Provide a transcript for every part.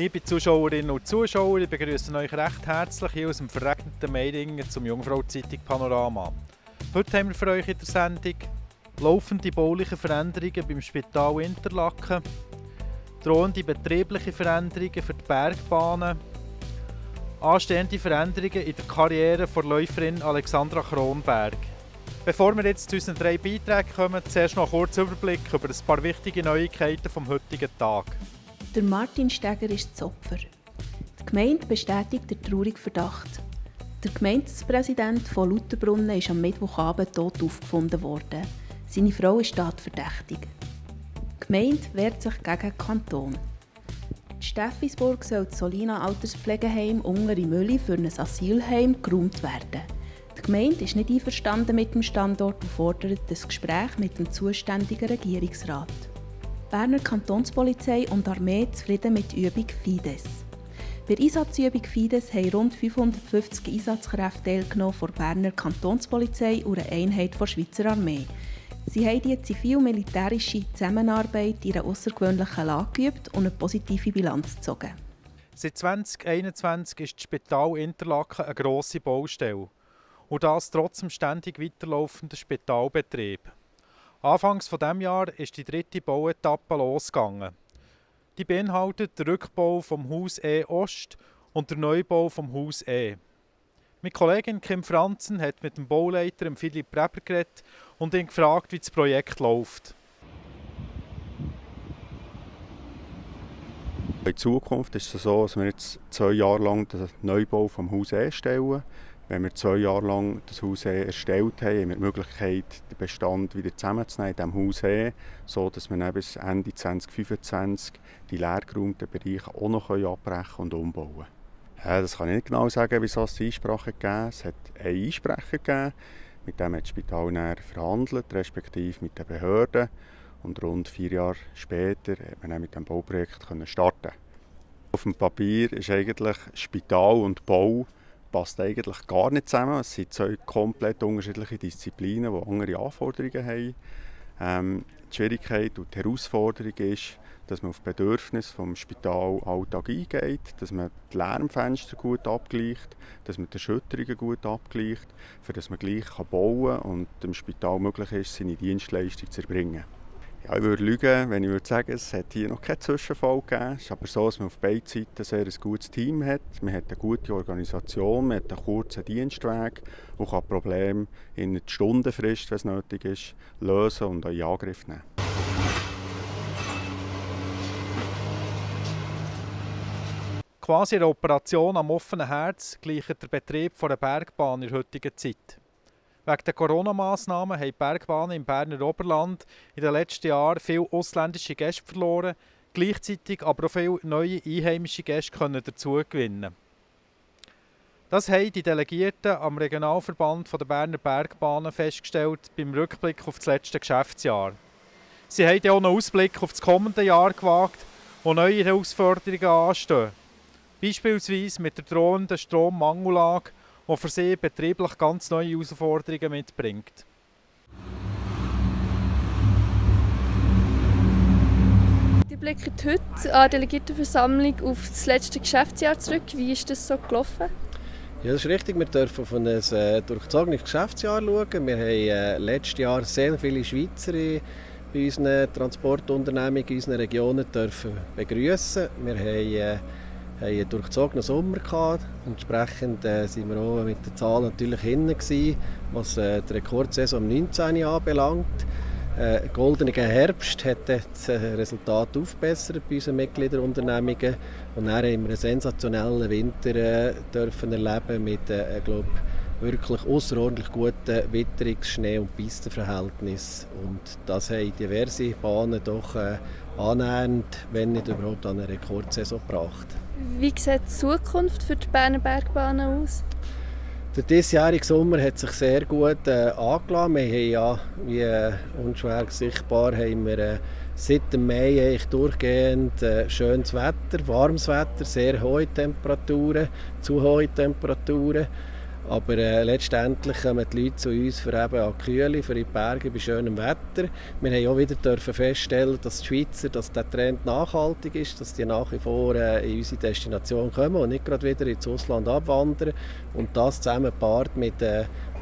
Liebe Zuschauerinnen und Zuschauer, ich begrüße euch recht herzlich hier aus dem verregneten Meidingen zum Jungfrau-Zeitung Panorama. Heute haben wir für euch in der Sendung laufende bauliche Veränderungen beim Spital Interlaken, drohende betriebliche Veränderungen für die Bergbahnen, anstehende Veränderungen in der Karriere von Läuferin Alexandra Kronberg. Bevor wir jetzt zu unseren 3 Beiträgen kommen, zuerst noch einen kurzen Überblick über ein paar wichtige Neuigkeiten vom heutigen Tag. Der Martin Steger ist das Opfer. Die Gemeinde bestätigt den traurigen Verdacht. Der Gemeindepräsident von Lauterbrunnen ist am Mittwochabend tot aufgefunden worden. Seine Frau ist tatverdächtig. Die Gemeinde wehrt sich gegen den Kanton. In Steffisburg soll das Solina Alterspflegeheim Ungere Mülli für ein Asylheim geräumt werden. Die Gemeinde ist nicht einverstanden mit dem Standort und fordert das Gespräch mit dem zuständigen Regierungsrat. Die Berner Kantonspolizei und Armee zufrieden mit der Übung Fides. Bei der Einsatzübung Fides haben rund 550 Einsatzkräfte teilgenommen von der Berner Kantonspolizei und einer Einheit der Schweizer Armee. Sie haben die zivil-militärische Zusammenarbeit in einer außergewöhnlichen Lage geübt und eine positive Bilanz gezogen. Seit 2021 ist das Spital Interlaken eine grosse Baustelle. Und das trotz dem ständig weiterlaufenden Spitalbetrieb. Anfangs dieses Jahres ist die 3. Bauetappe losgegangen. Die beinhaltet den Rückbau vom Haus E Ost und den Neubau vom Haus E. Meine Kollegin Kim Franzen hat mit dem Bauleiter Philipp Reber geredet und ihn gefragt, wie das Projekt läuft. In Zukunft ist es so, dass wir jetzt 2 Jahre lang den Neubau vom Haus E stellen. Wenn wir 2 Jahre lang das Haus E erstellt haben, haben wir die Möglichkeit, den Bestand wieder zusammenzunehmen in diesem Haus E, sodass wir dann bis Ende 2025 die leergeräumten Bereiche auch noch abbrechen und umbauen können. Das kann ich nicht genau sagen, wieso es Einsprachen gegeben hat. Es hat einen Einsprecher gegeben, mit dem hat das Spital dann verhandelt, respektive mit den Behörden. Und rund 4 Jahre später konnte man dann mit dem Bauprojekt starten. Auf dem Papier ist eigentlich Spital und Bau passt eigentlich gar nicht zusammen. Es sind 2 komplett unterschiedliche Disziplinen, die andere Anforderungen haben. Die Schwierigkeit und die Herausforderung ist, dass man auf die Bedürfnisse des Spitalalltags eingeht, dass man die Lärmfenster gut abgleicht, dass man die Erschütterungen gut abgleicht, für dass man gleich bauen kann und dem Spital möglich ist, seine Dienstleistung zu erbringen. Ja, ich würde lügen, wenn ich würde sagen, es hat hier noch keinen Zwischenfall gegeben. Es ist aber so, dass man auf beiden Seiten sehr ein gutes Team hat. Man hat eine gute Organisation, man hat einen kurzen Dienstweg und kann Probleme in einer Stundenfrist, wenn es nötig ist, lösen und in Angriff nehmen. Quasi eine Operation am offenen Herz gleicht der Betrieb einer Bergbahn in der heutigen Zeit. Wegen der Corona-Massnahmen haben die Bergbahnen im Berner Oberland in den letzten Jahren viele ausländische Gäste verloren, gleichzeitig aber auch viele neue einheimische Gäste dazu gewinnen. Das haben die Delegierten am Regionalverband der Berner Bergbahnen festgestellt beim Rückblick auf das letzte Geschäftsjahr. Sie haben auch einen Ausblick auf das kommende Jahr gewagt, wo neue Herausforderungen anstehen. Beispielsweise mit der drohenden Strommangellage, die für sie betrieblich ganz neue Herausforderungen mitbringt. Ich blicke heute an der Delegiertenversammlung auf das letzte Geschäftsjahr zurück. Wie ist das so gelaufen? Ja, das ist richtig. Wir dürfen auf ein durchzogenes Geschäftsjahr schauen. Wir haben letztes Jahr sehr viele Schweizer bei unseren Transportunternehmungen in unseren Regionen begrüßen. Wir haben einen durchzogenen Sommer gehabt. Entsprechend waren wir auch mit den Zahlen natürlich hinten, was die Rekordsaison 2019 anbelangt. Goldener Herbst hat das Resultat aufgebessert bei unseren Mitgliederunternehmungen. Und dann haben wir einen sensationellen Winter dürfen erleben mit wirklich außerordentlich guten Witterungs-, Schnee- und Pistenverhältnissen. Und das haben diverse Bahnen doch annähernd, wenn nicht überhaupt, an eine Rekordsaison gebracht. Wie sieht die Zukunft für die Berner Bergbahnen aus? Der diesjährige Sommer hat sich sehr gut angelassen. Wir haben ja, wie unschwer sichtbar, haben wir seit dem Mai eigentlich durchgehend schönes Wetter, warmes Wetter, sehr hohe Temperaturen, zu hohe Temperaturen. Aber letztendlich kommen die Leute zu uns für eben an die Kühle, für die Berge bei schönem Wetter. Wir haben auch wieder feststellen, dass die Schweizer, dass der Trend nachhaltig ist, dass die nach wie vor in unsere Destination kommen und nicht gerade wieder ins Ausland abwandern. Und das zusammen gepaart mit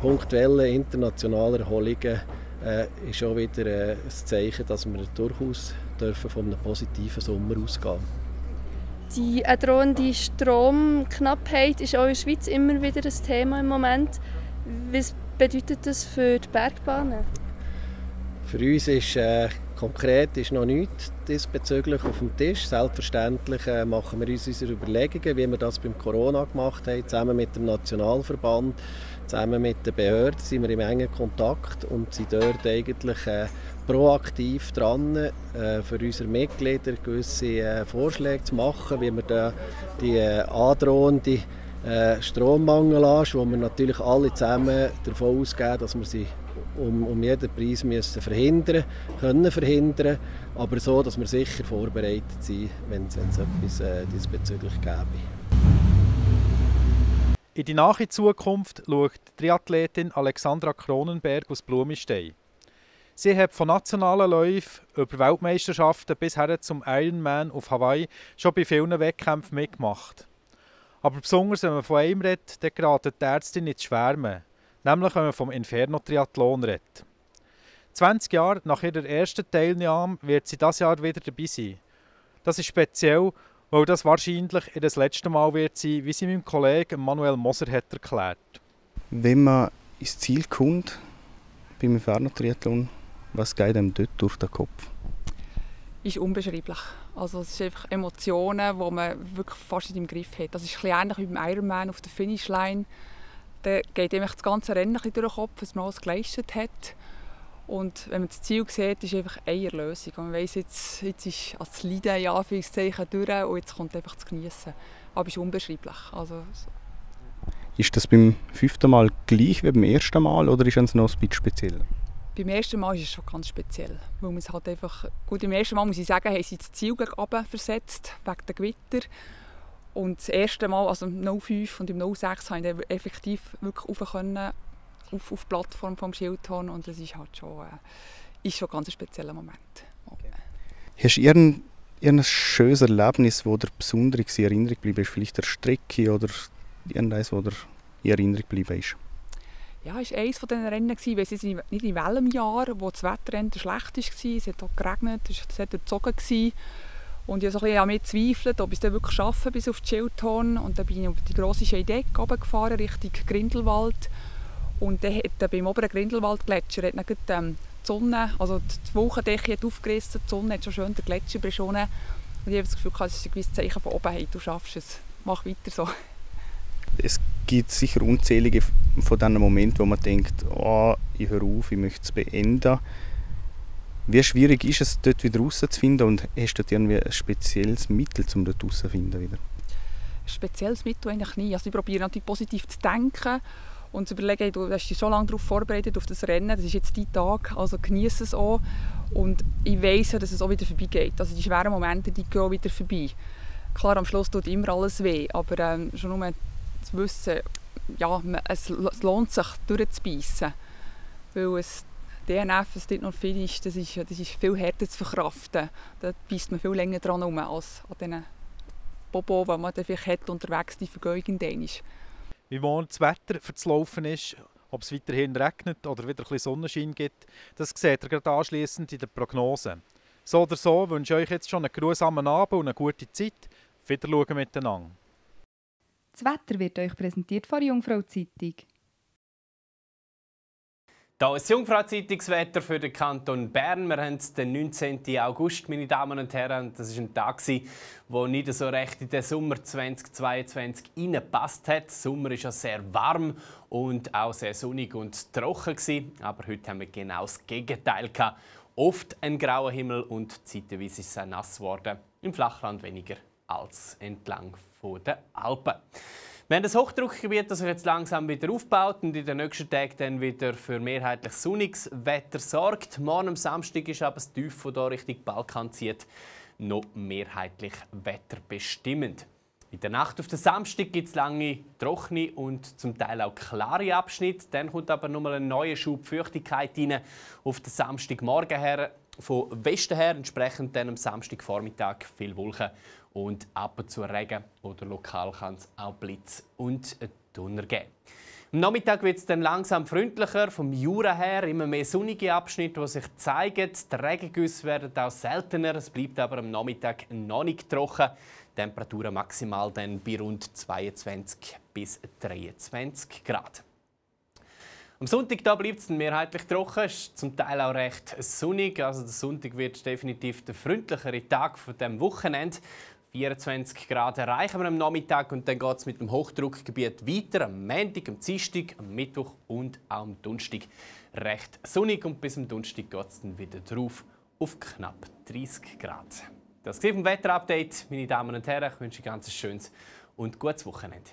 punktuellen internationalen Erholungen ist auch wieder ein Zeichen, dass wir durchaus von einem positiven Sommer ausgehen dürfen. Die drohende Stromknappheit ist auch in der Schweiz immer wieder ein Thema im Moment. Was bedeutet das für die Bergbahnen? Für uns ist konkret noch nichts diesbezüglich auf dem Tisch. Selbstverständlich machen wir uns unsere Überlegungen, wie wir das beim Corona gemacht haben, zusammen mit dem Nationalverband, zusammen mit den Behörden sind wir im engen Kontakt und sind dort eigentlich proaktiv dran, für unsere Mitglieder gewisse Vorschläge zu machen, wie wir da die androhende Strommangelage, wo wir natürlich alle zusammen davon ausgehen, dass wir sie um jeden Preis müssen verhindern, aber so, dass wir sicher vorbereitet sind, wenn es etwas diesbezüglich gäbe. In die nahe Zukunft schaut die Triathletin Alexandra Cronenberg aus Blumenstein. Sie hat von nationalen Läufen über Weltmeisterschaften bis hin zum Ironman auf Hawaii schon bei vielen Wettkämpfen mitgemacht. Aber besonders wenn man von einem redet, dann geraten die Ärzte ins Schwärmen. Nämlich wenn man vom Inferno-Triathlon redet. 20 Jahre nach ihrer ersten Teilnahme wird sie dieses Jahr wieder dabei sein. Das ist speziell, weil das wahrscheinlich ihr das letzte Mal wird sein, wie sie meinem Kollegen Manuel Moser hat erklärt. Wenn man ins Ziel kommt, beim Inferno-Triathlon, was geht einem dort durch den Kopf? Ist unbeschreiblich. Also es sind einfach Emotionen, die man wirklich fast nicht im Griff hat. Das ist ein bisschen ähnlich wie beim Ironman auf der Finishline. Da geht das ganze Rennen durch den Kopf, was man alles geleistet hat. Und wenn man das Ziel sieht, ist einfach eine Erlösung. Und man weiss, jetzt ist das Leiden in Anführungszeichen durch und jetzt kommt einfach das Geniessen. Aber es ist unbeschreiblich. Also, ist das beim 5. Mal gleich wie beim ersten Mal oder ist es noch ein bisschen speziell? Beim ersten Mal ist es schon ganz speziell. Weil man es halt einfach, gut, beim ersten Mal muss ich sagen, haben sie das Ziel gegen runter versetzt, wegen der Gewitter. Und das erste Mal, also im 05 und im 06, konnte ich effektiv wirklich rauf können, auf die Plattform vom Schildhorn. Und das ist halt schon ein ganz spezieller Moment. Okay. Hast du irgendein schönes Erlebnis, das dir besonders in Erinnerung geblieben ist? Vielleicht der Strecke oder irgendeines, das dir in Erinnerung geblieben ist? Ja, es war eines von diesen Rennen. Ich weiss jetzt nicht in welchem Jahr, wo das Wetter schlecht war. Es hat auch geregnet, es war durchzogen. Und ich habe so ein bisschen an mir gezweifelt, ob ich es dann wirklich schaffe bis auf die Schildhorn. Und dann bin ich auf die grosse Scheidegg runtergefahren, Richtung Grindelwald. Und dann hat beim oberen Grindelwaldgletscher hat dann die Sonne, also die Wolkendecke hat aufgerissen, die Sonne hat schon schön den Gletscher beschonnen. Und ich habe das Gefühl, es ist ein gewisses Zeichen von oben, hey, du schaffst es, mach weiter so. Es gibt sicher unzählige von diesen Momenten, wo man denkt, oh, ich höre auf, ich möchte es beenden. Wie schwierig ist es, dort wieder rauszufinden und hast du irgendwie ein spezielles Mittel, um dort rauszufinden wieder? Ein spezielles Mittel eigentlich nie. Also ich probiere natürlich positiv zu denken und zu überlegen, du hast dich schon lange darauf vorbereitet, auf das Rennen, das ist jetzt dein Tag, also genieße es auch. Und ich weiss ja, dass es auch wieder vorbeigeht. Also die schweren Momente, die gehen auch wieder vorbei. Klar, am Schluss tut immer alles weh, aber schon nur zu wissen, ja, es lohnt sich, durchzubeissen. Weil DNF, es dort noch viel ist, das ist viel härter zu verkraften. Da beisst man viel länger dran rum als an diesen Bobo, die man dann vielleicht hat, unterwegs, die vergehen irgendwann. Wie morgen das Wetter für das Laufen ist, ob es weiterhin regnet oder wieder ein bisschen Sonnenschein gibt, das seht ihr gerade anschliessend in der Prognose. So oder so wünsche ich euch jetzt schon einen geruhsamen Abend und eine gute Zeit. Wiederschauen miteinander. Das Wetter wird euch präsentiert von der Jungfrau-Zeitung. Hier ist das Jungfrau-Zeitungswetter für den Kanton Bern. Wir haben den 19. August, meine Damen und Herren. Das war ein Tag, der nicht so recht in den Sommer 2022 hineingepasst hat. Der Sommer war ja sehr warm und auch sehr sonnig und trocken. Aber heute haben wir genau das Gegenteil. Oft ein grauer Himmel und zeitweise ist es sehr nass geworden. Im Flachland weniger als entlang der Alpen. Wir haben ein Hochdruckgebiet, das sich jetzt langsam wieder aufbaut und in den nächsten Tagen dann wieder für mehrheitlich sonniges Wetter sorgt. Morgen am Samstag ist aber das Tief, das hier Richtung Balkan zieht, noch mehrheitlich wetterbestimmend. In der Nacht auf den Samstag gibt es lange, trockene und zum Teil auch klare Abschnitte. Dann kommt aber nochmal ein neuer Schub Feuchtigkeit rein. Auf den Samstagmorgen her, von Westen her, entsprechend dann am Samstagvormittag viel Wolken und ab und zu Regen oder lokal kann es auch Blitz und Donner geben. Am Nachmittag wird es dann langsam freundlicher, vom Jura her immer mehr sonnige Abschnitte, die sich zeigen. Die Regengüsse werden auch seltener, es bleibt aber am Nachmittag noch nicht trocken. Temperaturen maximal dann bei rund 22 bis 23 Grad. Am Sonntag bleibt es mehrheitlich trocken, ist zum Teil auch recht sonnig. Also der Sonntag wird definitiv der freundlichere Tag von dem Wochenende. 24 Grad erreichen wir am Nachmittag und dann geht es mit dem Hochdruckgebiet weiter. Am Montag, am Dienstag, am Mittwoch und auch am Donnerstag recht sonnig und bis am Donnerstag geht es dann wieder drauf auf knapp 30 Grad. Das war vom Wetterupdate. Meine Damen und Herren, ich wünsche ein ganz schönes und gutes Wochenende.